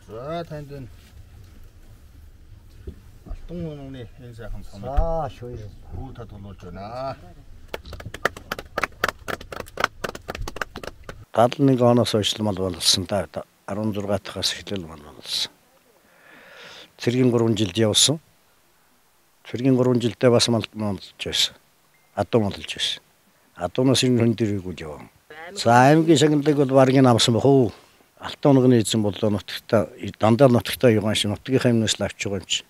За танд энэ алтан унууны энэ сайхан сумыг За шүүе. Хүү татгалуулж байна. 71 оноос хойш мал болсон да. 16 дахаас эхлэл мал болсон. Цэргийн 3 жилд явсан. Цэргийн 3 жилдээ бас мал малж байсан. Адуу малж байсан. Адуунаас энэ хүн дэрэгүүд явсан. За аймгийн шагналыг бол баргийн авсан бах уу. Алтан унганы эзэн боллоо нутагта дандаа нутагта югаан шиг нутгийнхаа юмнаас л авч байгаа юм чи.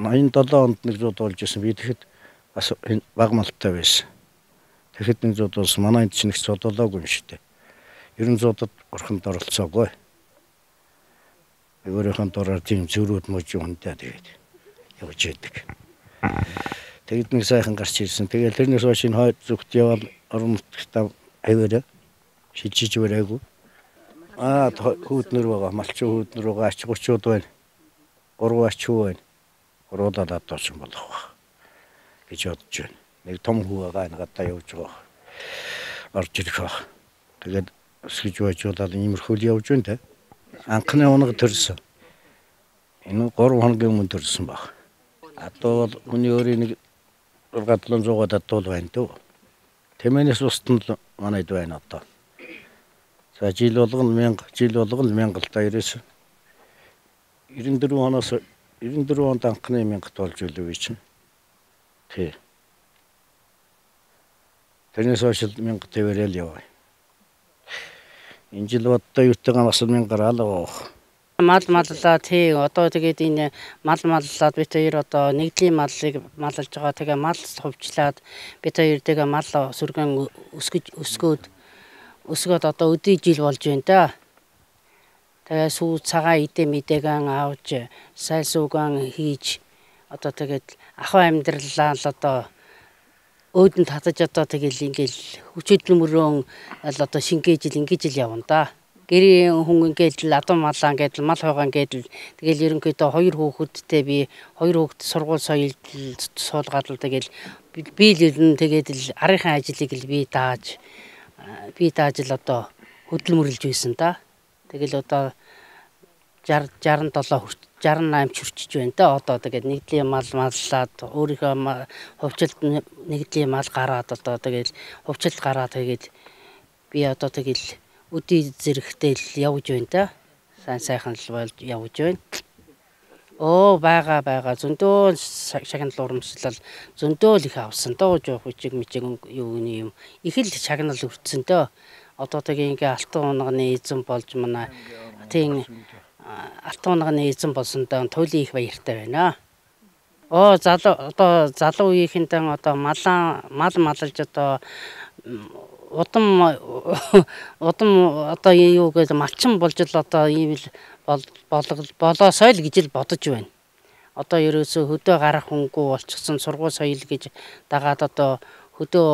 87 онд нэг зууд болж исэн. Би тэгэхэд бас баг малтай байсан. Тэгэхэд нэг зууд болсон. Манай энд чинь нэг цодолоогүй юм шүү дээ. 90 зуудад бурханд оролцоогүй. Өөрийнхөө дураар тийм зөрүүд мужи хүнтэй тэгээд явж идэг. Тэгэд нэг сайхан гарч ирсэн. Тэгээд тэрнээс хойш энэ хойд зүгт явал орон нутагта аваарай. Шилжиж барайгүй. Аа хүүднэр байгаа, малчин хүүднэр байгаа, ач гучууд байна. 3 ач хүү байна. Гуруулаад адуусан болох байх гэж бодож байна. Нэг том хүү байгаа, энэ гадаа явж байгаа. Орж ирэх байх. Тэгээд өсгөж байжуулаад иймэрхүү л явж байна те. Анхны унаг төрсөн. Энэ 3 хоногийн өмнө төрсөн баг. Адуу бол хүний өөрийн нэг 6 700-аад адуу л байна дөө. Тэмээнээс устна л манайд байна одоо. За жил болгон 1000, жил болгон 1000 л да ерөөс. 94 оноос 94 онд анхны 1000 болж үлээ би чинь. Тий. Тэрнээс хойш 1000 тавиарэл яваа. Энэ жил боддоо юутайгаа бас 1000 гараал байгаа. Мал маллаа тий одоо тэгээд энэ мал маллаад бид хоёр одоо нэгдлийн маллыг маллаж байгаа. Тэгээ мал хувьчлаад бид хоёр тэгээ мал сүргэн өсгөж өсгөөд одоо өдий жил болж байна да. Тэгээ сүү цагаан идэ мэдээгэн авч сайл сүүгэн хийж одоо тэгээд ахуй амьдралаа л одоо өөдөн татаж одоо тэгэл ингээл хүчөдөл мөрөөн л одоо шингээж л ингэж л явна да. Гэрийн хүн ингээл адуу малаа ингээд мал хойгоо ингээд тэгэл ерөнхийдөө хоёр хүүхэдтэй би хоёр хүүхэд сургууль соёлд суулгаад л тэгэл би л ер нь тэгээд л арынхаа ажлыг л би дааж л одоо хөдөлмөрлөж байсан да. Тэгэл одоо 60 67 68 хүрчиж байна да. Одоо тэгээд нэгдлийн мал маллаад өөрийнхөө хувьчлалд нэгдлийн мал гараад одоо тэгэл хувьчлалд гараад тэгээд би одоо тэгэл өдий зэрэгтэй л явж байна да. Сайн сайхан л болж явж байна. Оо байгаа зөндөө шагнал урамшлал зөндөө л их авсан доо жоох хүчиг мичиг юу юм их л шагнал өртсөн дөө. Одоо тэгээ ингээ алтан унганы эзэн болж манай тийм алтан унганы эзэн болсондоо туйлын их баяртай байна. Оо залуу одоо залуу үеийнхэндээ одоо мал малж одоо удам одоо юу гэж малчин болж л одоо ийм л болоосой л гэж л бодож байна. Одоо ерөөсөө хөдөө гарах хүнгүй болчихсон сургууль соёл гэж дагаад одоо хөдөө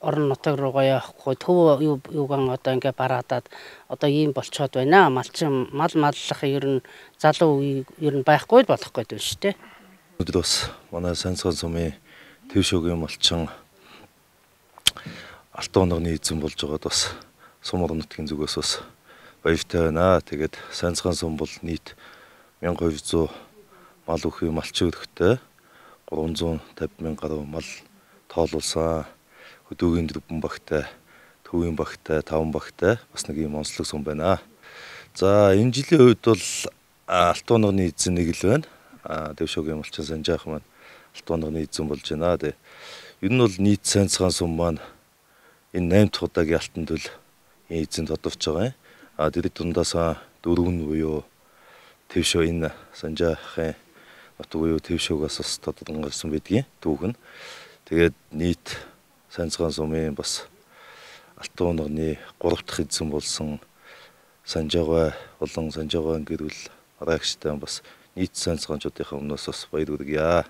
орон нутаг руугаа явахгүй төв юугаан одоо ингээ бараадаад одоо ийм болцоод байна. Малчин мал маллах ер нь залуу үе ер нь байхгүй л болох гээд байна шүү дээ. Өнөөдөр бас манай Санцгаан сумын Тэвшөөгийн малчин алтан унганы эзэн болж байгаад бас сум орон нутгийн зүгээс бас баяртай байна. Тэгээд Санцгаан сум бол нийт 1200 мал үхий малчин өрхтэй 350 мянга гаруй мал тоолуулсан. Хөдөөгийн 4 багтай, төвийн багтай, 5 багтай бас нэг юм онцлог сум байна. За энэ жилийн хувьд бол алтан унганы эзэн нэг л байна. Тэвшөөгийн малчин Санжаах маань алтан унганы эзэн болж байна. Тэгээд ер нь бол нийт Санцгаан сум маань энэ 8 дахь удаагийн алтан төл эзэн тодорч байгаа юм. А тэр дундаас 4 нь буюу Тэвшөө энэ Санжаахын нутаг буюу Тэвшөөгөөс бас тодорхон гарсан байдгийн түүх нь. Тэгээд нийт Санцгаан сумын бас алтан унганы 3 дахь эзэн болсон Санжаагаа болон Санжаагаан гэр бүл араагчтай бас нийт Санцгаанчуудынхаа өмнөөс бас баяр хүргье.